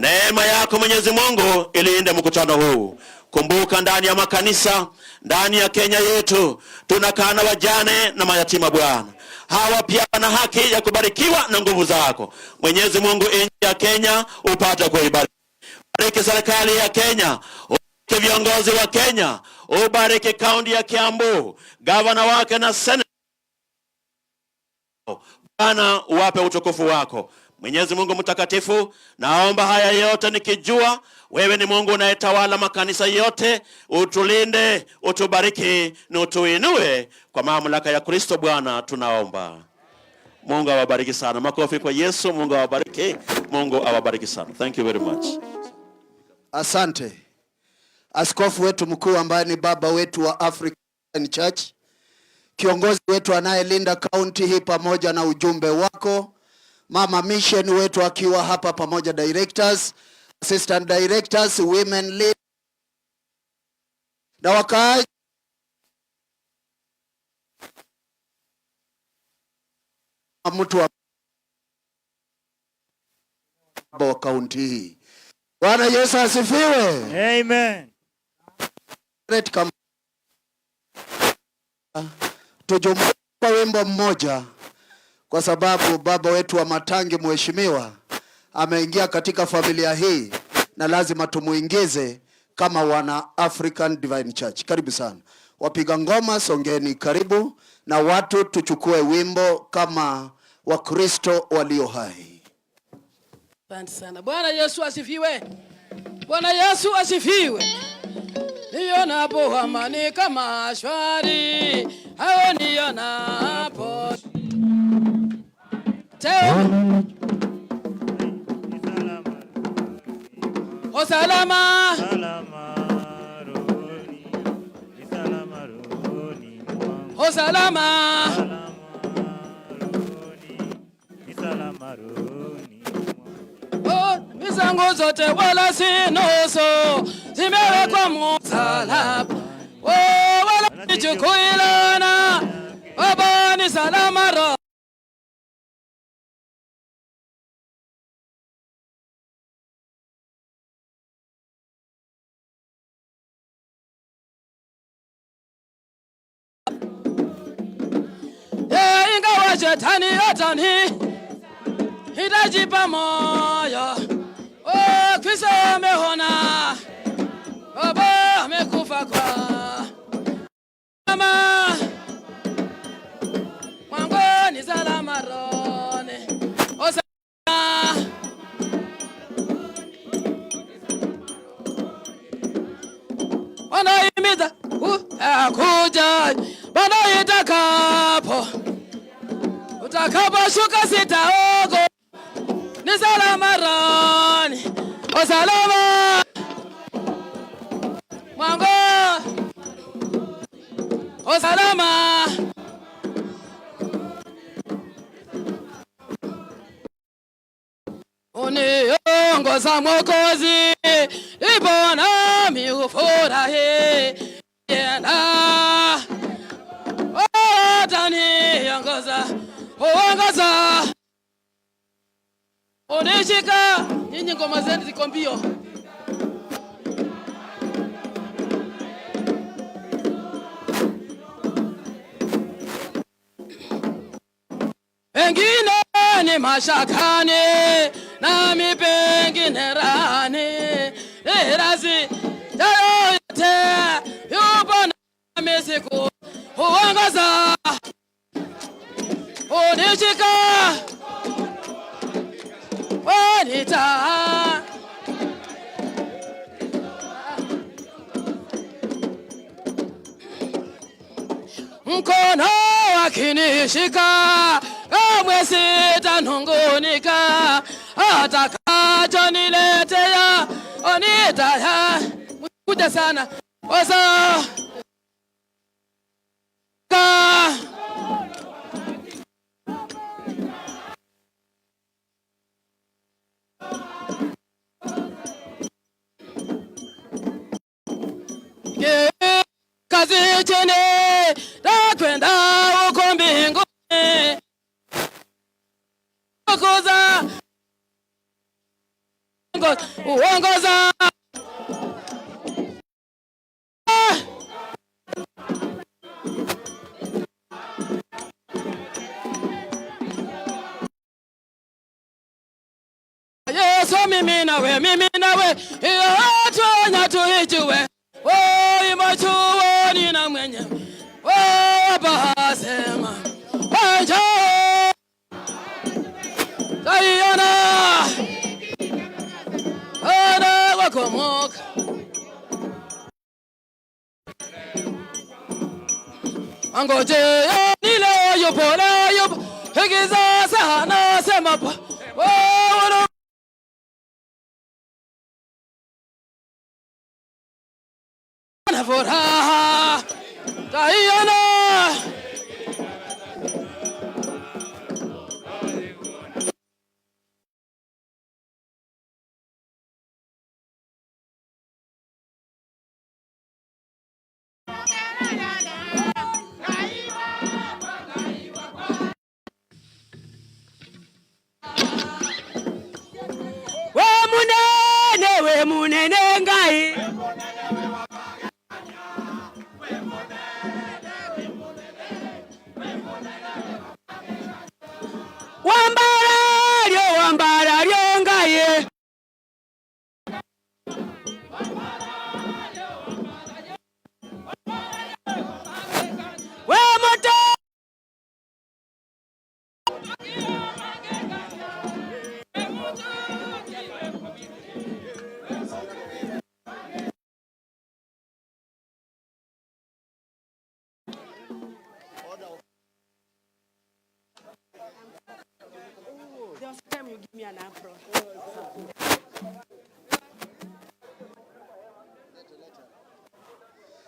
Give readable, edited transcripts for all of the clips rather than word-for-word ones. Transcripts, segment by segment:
Neema yako Mwenyezi Mungu ilinde mkutano huu. Kumbuka ndani ya makanisa, ndani ya Kenya yetu tunakaa na wajane na mayatima Bwana. Hawa pia wana haki ya kubarikiwa na nguvu zako. Mwenyezi Mungu, nchi ya Kenya upate kuibariki. Bariki serikali ya Kenya, ubariki viongozi wa Kenya, ubariki kaunti ya Kiambu, gavana wake na seneta. Bwana, uwape utukufu wako. Mwenyezi Mungu mtakatifu, naomba haya yote nikijua wewe ni Mungu unayetawala makanisa yote, utulinde, utubariki na utuinue kwa mamlaka ya Kristo Bwana tunaomba. Mungu awabariki sana. Makofi kwa Yesu. Mungu awabariki. Mungu awabariki sana. Thank you very much. Asante. Askofu wetu mkuu ambaye ni baba wetu wa African Church, kiongozi wetu anayelinda kaunti hii pamoja na ujumbe wako, mama mission wetu akiwa hapa pamoja, directors, assistant directors, women lead na wakaaji mtu wa kaunti hii. Bwana Yesu asifiwe. Amen. Tujumuike kwa wimbo mmoja, kwa sababu baba wetu wa Matangi mheshimiwa ameingia katika familia hii na lazima tumuingize kama wana African Divine Church. Karibu sana wapiga ngoma, songeni karibu na watu, tuchukue wimbo kama Wakristo walio hai. Asante sana. Bwana Yesu asifiwe. Bwana Yesu asifiwe. Nionapo amani kama shwari, hao nionapo teo o salama, o salama, oh, mizangu zote wala si nusu zimewekwa msalaba, oh, wala sichukuilana Baba ni salama roho ingawa shetani atani hitajipa moyo. Oh, Kristo amehona, Baba amekufa kwa mama mwangu ni salama rohoni. Osana wanaimiza kuja Bwana itakapo utakaposhuka sitaogo ni salama rohoni, o salama mwangu, o salama. Uniongoza Mwokozi, ipo nami ufurahi yenda ataniongoza, uongoza unishika. Nyinyi ngoma zenu ziko mbio. Pengine ni mashakani nami pengine rani irazi yote yupo nami siku huongoza unishika wanita mkono akinishika kamwe sitanungunika, atakachoniletea onitaya kuja sana osa ka kazi chini takwenda huko mbinguni kuza Uongoza, uongoza. Yesu mimi nawe, mimi nawe, iyo tunya tuijue. Oh, imachuoni na mwenyewe. Oh, bahasema. Wajo. Taiona. Ana wakomoka. Angoje nile yupo la yupo. Higiza sana sema pa. Oh, na furaha taiona. We munene, we munene ngai. Wambararyo, wambararyo ngai. We moto. There was a time you give me an apron.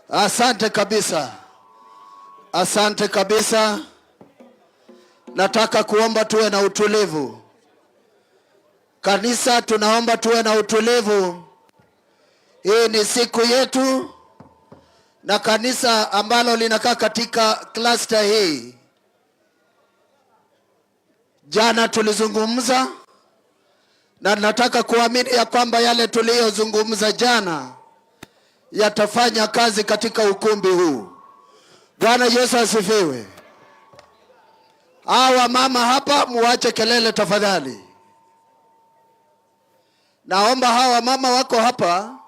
Asante kabisa, asante kabisa. Nataka kuomba tuwe na utulivu. Kanisa, tunaomba tuwe na utulivu. Hii ni siku yetu, na kanisa ambalo linakaa katika cluster hii. Jana tulizungumza, na nataka kuamini ya kwamba yale tuliyozungumza jana yatafanya kazi katika ukumbi huu. Bwana Yesu asifiwe. Hawa mama hapa muache kelele tafadhali. Naomba hawa mama wako hapa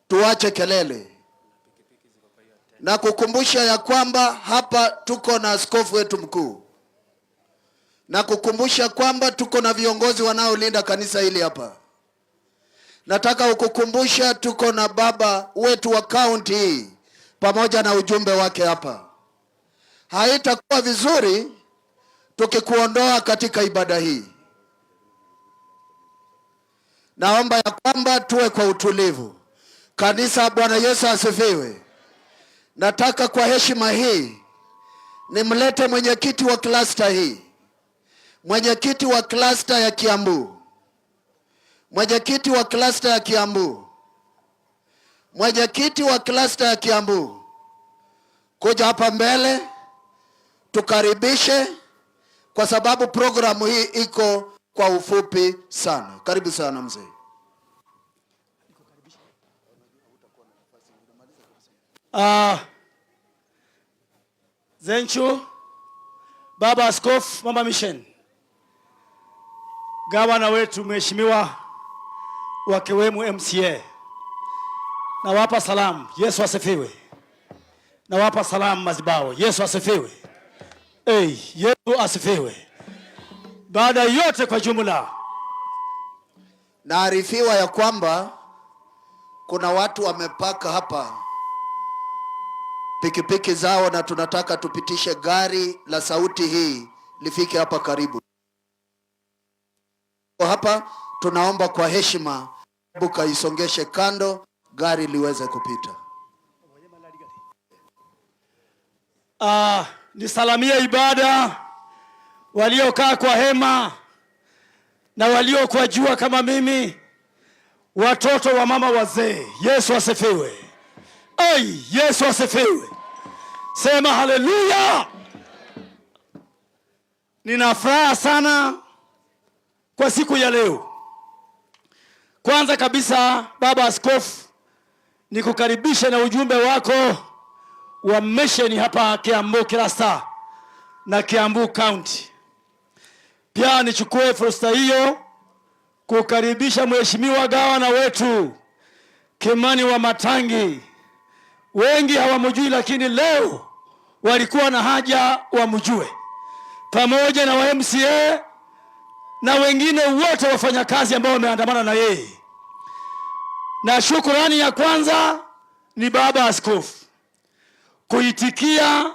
tuache kelele. Na kukumbusha ya kwamba hapa tuko na askofu wetu mkuu. Na kukumbusha kwamba tuko na viongozi wanaolinda kanisa hili hapa. Nataka kukukumbusha tuko na baba wetu wa kaunti hii pamoja na ujumbe wake hapa. Haitakuwa vizuri tukikuondoa katika ibada hii. Naomba ya kwamba tuwe kwa utulivu. Kanisa, Bwana Yesu asifiwe. Nataka kwa heshima hii nimlete mwenyekiti wa cluster hii. Mwenyekiti wa cluster ya Kiambu. Mwenyekiti wa cluster ya Kiambu. Mwenyekiti wa cluster ya Kiambu. Kuja hapa mbele tukaribishe, kwa sababu programu hii iko kwa ufupi sana. Karibu sana mzee. Zenchu, Baba Askofu, Mama Mission, gavana wetu Mheshimiwa wakiwemo MCA, nawapa salamu. Yesu asifiwe. Nawapa salamu mazibao. Yesu asifiwe. Hey, Yesu asifiwe. Baada yote kwa jumla, naarifiwa ya kwamba kuna watu wamepaka hapa pikipiki zao, na tunataka tupitishe gari la sauti hii lifike hapa karibu. Hapa tunaomba kwa heshima, hebu kaisongeshe kando gari liweze kupita. Nisalamie ibada waliokaa kwa hema na walio kwa jua kama mimi, watoto wa mama wazee. Yesu asifiwe. Ai, Yesu asifiwe. Sema haleluya. Nina furaha sana kwa siku ya leo. Kwanza kabisa, Baba Askofu, nikukaribishe na ujumbe wako wa mission hapa Kiambu Cluster na Kiambu County. Pia nichukue fursa hiyo kukaribisha Mheshimiwa gavana wetu Kimani Wamatangi. Wengi hawamjui, lakini leo walikuwa na haja wamjue, pamoja na wa MCA na wengine wote wafanyakazi ambao wameandamana na yeye. Na shukurani ya kwanza ni Baba Askofu kuitikia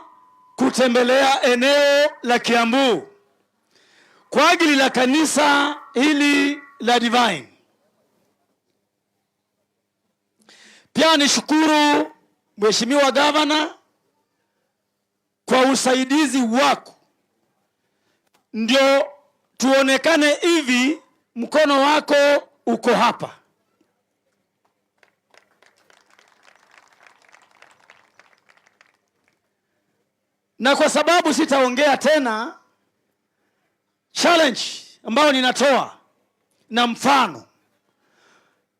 kutembelea eneo la Kiambu kwa ajili la kanisa hili la Divine. Pia nishukuru Mheshimiwa Gavana kwa usaidizi wako, ndio tuonekane hivi, mkono wako uko hapa. Na kwa sababu sitaongea tena, challenge ambayo ninatoa na mfano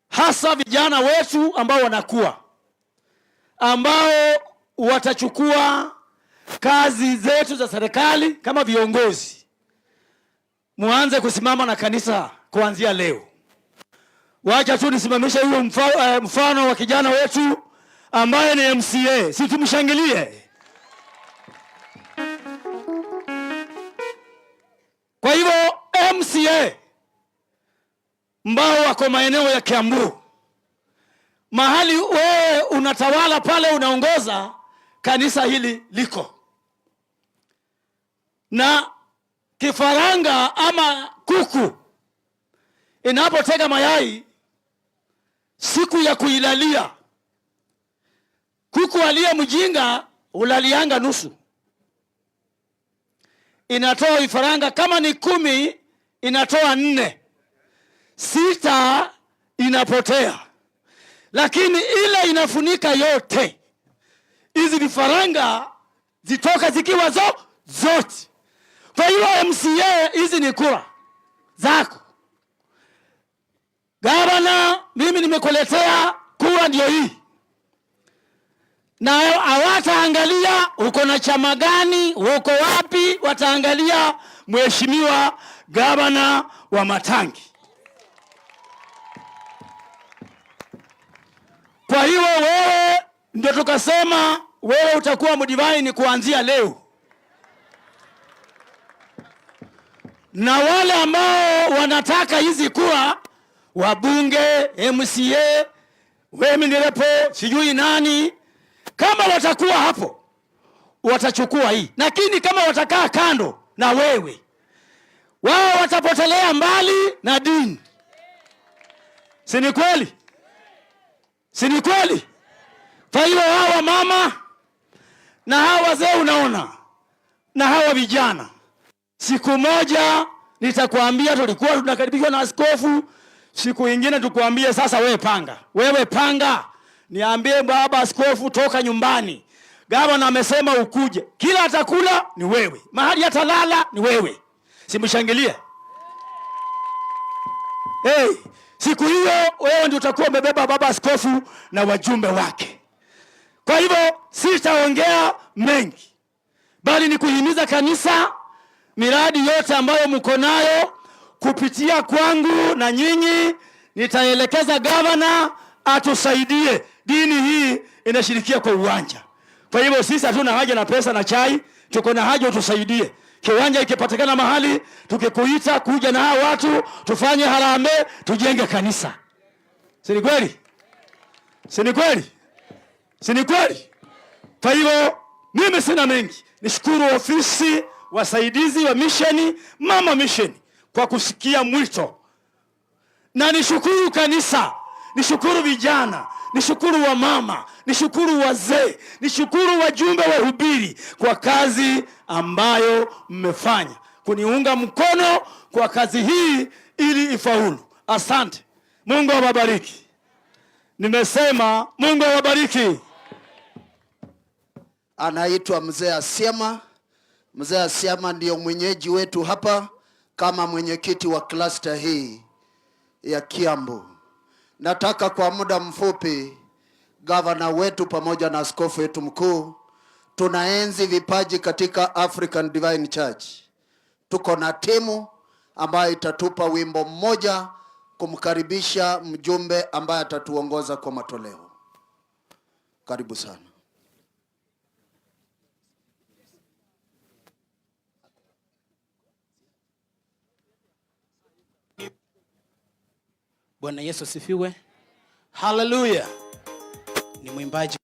hasa vijana wetu ambao wanakuwa, ambao watachukua kazi zetu za serikali kama viongozi, muanze kusimama na kanisa kuanzia leo. Wacha tu nisimamishe huyo mfano wa kijana wetu ambaye ni MCA, si tumshangilie? Kwa hivyo MCA ambao wako maeneo ya Kiambu, mahali wewe unatawala pale, unaongoza, kanisa hili liko na kifaranga ama kuku inapotega mayai, siku ya kuilalia, kuku aliye mjinga hulalianga nusu, inatoa vifaranga kama ni 10 inatoa 4, 6 inapotea, lakini ile inafunika yote. Hizi vifaranga zitoka zikiwa zote. Kwa hiyo MCA, hizi ni kura zako. Gavana, mimi nimekuletea kura ndio hii. Na hawataangalia uko na chama gani, uko wapi, wataangalia Mheshimiwa Gavana Wamatangi. Kwa hiyo wewe ndio tukasema wewe utakuwa mdivine kuanzia leo. Na wale ambao wanataka hizi kuwa wabunge, MCA, women rep, sijui nani, kama watakuwa hapo watachukua hii, lakini kama watakaa kando na wewe, wao watapotelea mbali na dini. Si ni kweli? Si ni kweli? Kwa hiyo hawa mama na hawa wazee unaona, na hawa vijana, siku moja nitakwambia tulikuwa tunakaribishwa na askofu, siku nyingine tukwambie sasa wewe panga, wewe panga. Niambie baba askofu toka nyumbani, gavana amesema ukuje, kila atakula ni wewe, mahali atalala ni wewe. Simshangilie. Hey, siku hiyo wewe ndio utakuwa umebeba baba askofu na wajumbe wake. Kwa hivyo sitaongea mengi, bali ni kuhimiza kanisa, miradi yote ambayo mko nayo kupitia kwangu na nyinyi, nitaelekeza gavana atusaidie. Dini hii inashirikia kwa uwanja. Kwa hivyo sisi hatuna haja na pesa na chai, tuko na haja utusaidie. Kiwanja ikipatikana mahali, tukikuita kuja na hao watu, tufanye harambee, tujenge kanisa. Si ni kweli? Si ni kweli? Si ni kweli? Kwa hivyo mimi sina mengi. Nishukuru ofisi, wasaidizi wa misheni, mama misheni kwa kusikia mwito. Na nishukuru kanisa, nishukuru vijana, nishukuru wamama, nishukuru wazee, nishukuru wajumbe wa hubiri kwa kazi ambayo mmefanya kuniunga mkono kwa kazi hii ili ifaulu. Asante. Mungu awabariki. Nimesema Mungu awabariki. Anaitwa Mzee Asiema. Mzee Asiema ndiyo mwenyeji wetu hapa kama mwenyekiti wa cluster hii ya Kiambu. Nataka kwa muda mfupi gavana wetu pamoja na askofu wetu mkuu, tunaenzi vipaji katika African Divine Church. Tuko na timu ambayo itatupa wimbo mmoja kumkaribisha mjumbe ambaye atatuongoza kwa matoleo. Karibu sana. Bwana Yesu asifiwe. Haleluya. Ni mwimbaji